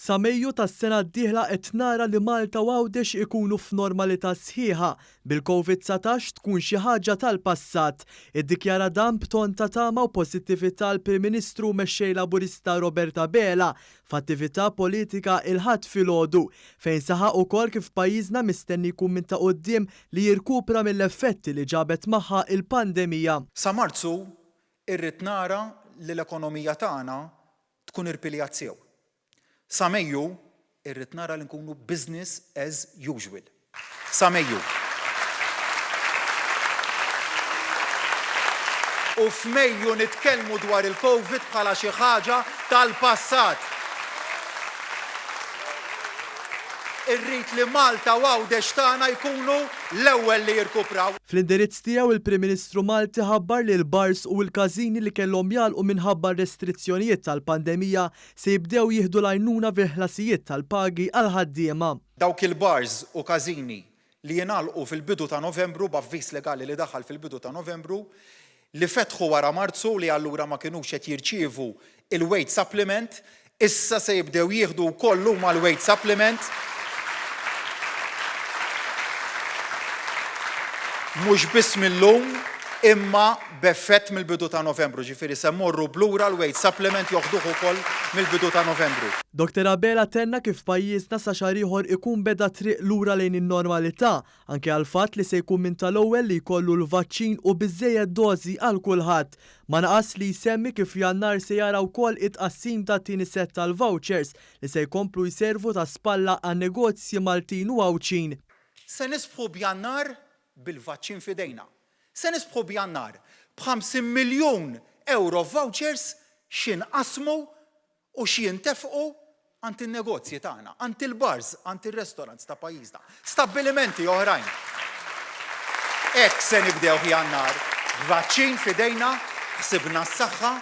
Sa Mejju tas-sena d-dieħla qed nara li Malta u Għawdex ikunu f'normalità sħiħa, bil-Covid 19 tkun xi ħaġa tal-passat. Iddikjara dan b'ton ta' tama u pożittività l-Prim Ministru u Mexxej Laburista Robert Abela f'attività politika il-Ħadd filgħodu, fejn saħaq ukoll kif pajjiżna mistenni jkun minn ta' quddiem li jirkupra mill-effetti li ġabet magħha il-pandemija. Sa Marzu irrid nara li l-ekonomija tagħna tkun irpiljat sew. Sa Mejju irrid nara li nkunu business as usual. Sa Mejju. U f'Mejju nitkellmu dwar il-Covid bħala xi ħaġa tal-passat. Irrid li Malta u Għawdex tagħna jkunu l-ewwel li jirkupraw. Fl-indirizz tiegħu il-Prim Ministru Malti ħabbar li l-bars u l-każini li kellhom jagħlqu minħabba r-restrizzjonijiet tal-pandemija se jibdew jieħdu l-għajnuna fil-ħlasijiet tal-pagi għall-ħaddiema. Dawk il-bars u każini li jingħalqu fil-bidu ta' Novembru b'avviż legali li daħal fil-bidu ta' Novembru, li fetħu wara Marzu li allura ma kinux qed jirċievu il-wage supplement, issa se jibdew jieħdu wkoll huma l-wage supplement. Mhux biss mil-lum imma b'effett mill-bidu ta' Novembru, ġifieri se mmorru b'lura l-wage supplement joħduh ukoll mill-bidu ta' Novembru. Dottor Abela tenna kif pajjiżna sa xahar ieħor ikun beda t-triq lura lejn in-normalità, anke għall-fatt li se jkun minn tal-ewwel li jkollu l-vaċċin u biżżejjed dożi għal kulħadd. Ma naqasx li jsemmi kif Jannar se jara wkoll it-tqassim tat-tieni sett tal-vouchers li se jkomplu jservu ta' spalla għan-negozji Maltin u Għawdxin. Se nisbħu b'Jannar bil-vaċċin f'idejna. Se nisbħu b'Jannar b'ħamsin miljun ewro f'vouchers x'inqassmu u x'jintefqu għand in-negozji tagħna, għand il-bars, għand ir-restaurants ta' pajjiżna, stabbilimenti oħrajn. Hekk se nibdew Jannar, b'vaċċin f'idejna, ħsibna s-saħħa,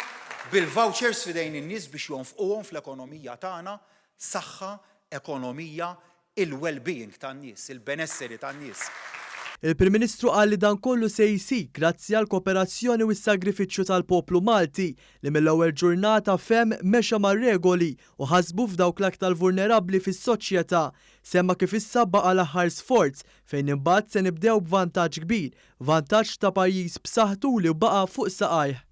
bil-vouchers f'idejn in-nies biex jonfquhom fl-ekonomija tagħna, saħħa, ekonomija, il-well-being tan-nies, il-benesseri tan-nies. Il-Prim Ministru qal li dan kollu se jsir grazzi għall-kooperazzjoni u s-sagrifiċċju tal-poplu Malti li mill-ewwel ġurnata fehem, mexa mar-regoli u ħasbu f'dawk l-aktar vulnerabbli fis-soċjetà. Semma kif issa baqa' l-aħħar sforz fejn imbagħad se nibdew b'vantaġġ kbir, vantaġġ ta' pajjiż b'saħħtu li baqa' fuq saqajh.